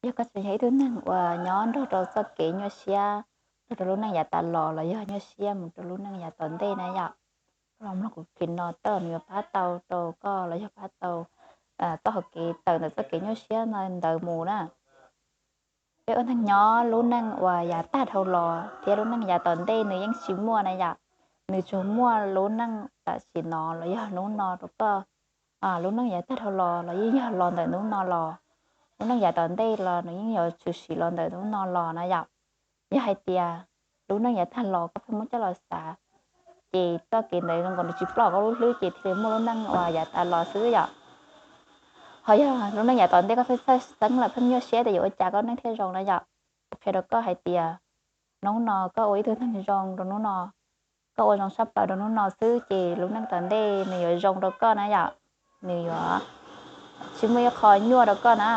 Yog koj tseem yog ib tug neeg uas nyob nrog rau txoj kev nyuaj siab, nrog rau lub neej yav tas los los yog nyuaj siab mus rau lub neej yav tom ntej na yom, los mloog kuv clip no tau, nws yuav pab tau rau koj los yog pab tau txoj hauv kev tawm ntawm txoj kev nyuaj siab ntawd mus na. Peb ua neeg nyob lub neej uas yav tag dhau los thiab lub neej yav tom ntej nws yeej tsis muaj na yom. Nws tsuas muaj lub neej tam sim no los yog hnub no rau koj. Lub neej yav tag dhau los los yeej yog los ntawm hnub no los, lub neej yav tom ntej los nws yeej yuav tshwm sim los ntawm hnub no los na yom. Yog hais tias lub neej yav tag los koj pheej muab coj los xav, ces txoj kev ntawd zoo nkaus nws tsis ploj koj lub hlwb ces thiaj li muaj lub neej uas yav tas los xwb yom. Ho yog lub neej yav tom ntej koj pheej txhawj xeeb lawm pheej nyuaj siab tias yuav ua cas koj neej thiaj zoo na yom, kuv qhia rau koj hais tias hnub no koj ua ib tug neeg zoo rau hnub no, koj ua zoo tshaj plaws rau hnub no xwb ces lub neej tom ntej nws yuav zoo rau koj na yom. Nws yuav tsis muaj ib qho nyuaj rau koj na.